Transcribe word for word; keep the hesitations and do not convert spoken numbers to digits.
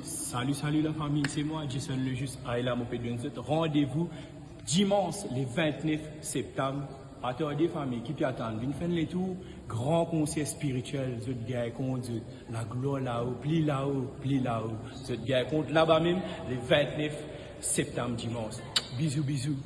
Salut, salut la famille, c'est moi, Jason Lejuste. Ayo la, mo pe donn zot randevou dimans le vintnef septam. Pa tarde, fami, ki pe atann? Vinn fer enn letour, gran konser spiritiel, zot gagn kont zot, laglwar lao, pli lao, pli lao. Zot gagn kont laba mem, le vintnef septam, dimans. Bizou, bizou.